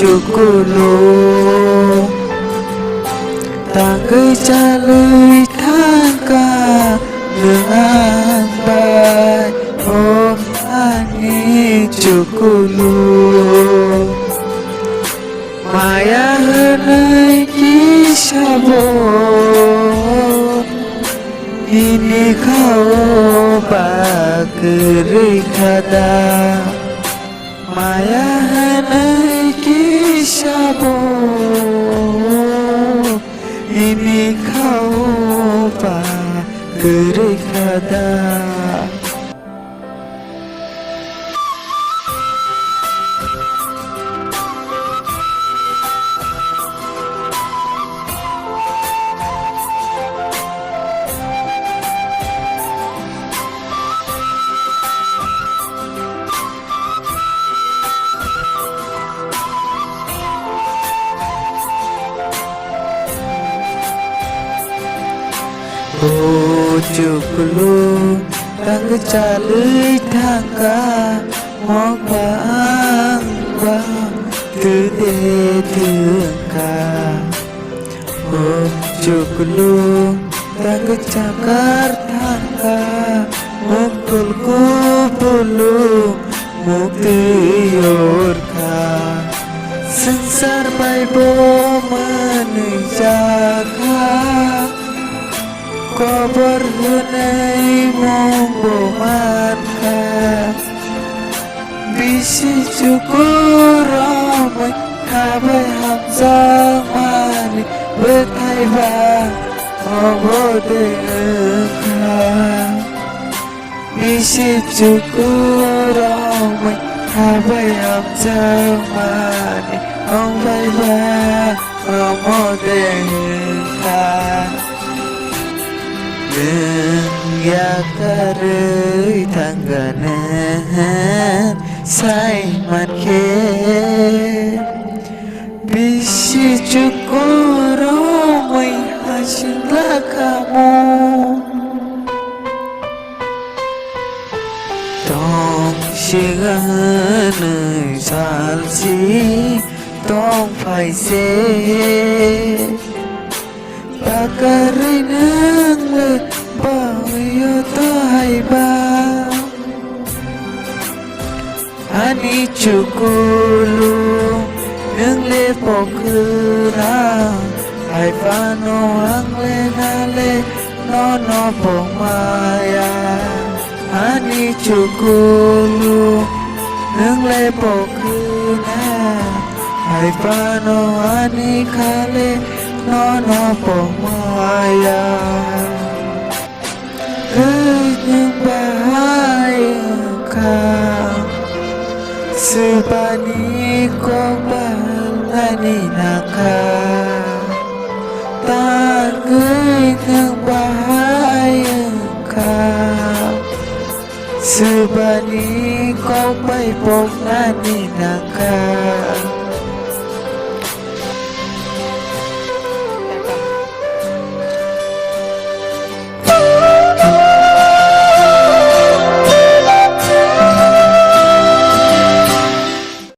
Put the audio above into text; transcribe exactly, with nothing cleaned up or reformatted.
Chukulu tangwi chalwi thangkha nwng ang bai, o ani chukulu. Maya hwnwi kisa bo nini khao ba kwrwi kha da. Maya hwnwi kisa bo nini khao ba kwrwi kha da. O chukulu tang chalwi thangkha, mokba ang ba twide thwngkha. O chukulu tang chakar thangkha, muktul kubulu muktwi yorkha. Swngchar bai bo mwnwi jakha, kobor hwnwi mungbo mankha. Bisi chukurumwi khabai hamjakmani bwthai ba obo de wngkha. Bisi chukurumwi khabai hamjakmani ongbai ba omo de wngkha. Nwng yakarwi thangkha nwng sai mankhe, bisi chukurumwi hasing lakha mung. Tong siga hwnwi salsi tong phaise. Bakarwi nwng le bawiyo to hai ba? Ani chukulu nwng le pokhwna, hai phano ang le na le nono pokmaya. Ani chukulu nwng le pokhwna, hai phano ani khale nono pokmaya. Kwnwng bahai wngkha, swbani kok bahalnani nangkha. Tangwi nwng bahai wngkha, swbani kok bai poknani nangkha.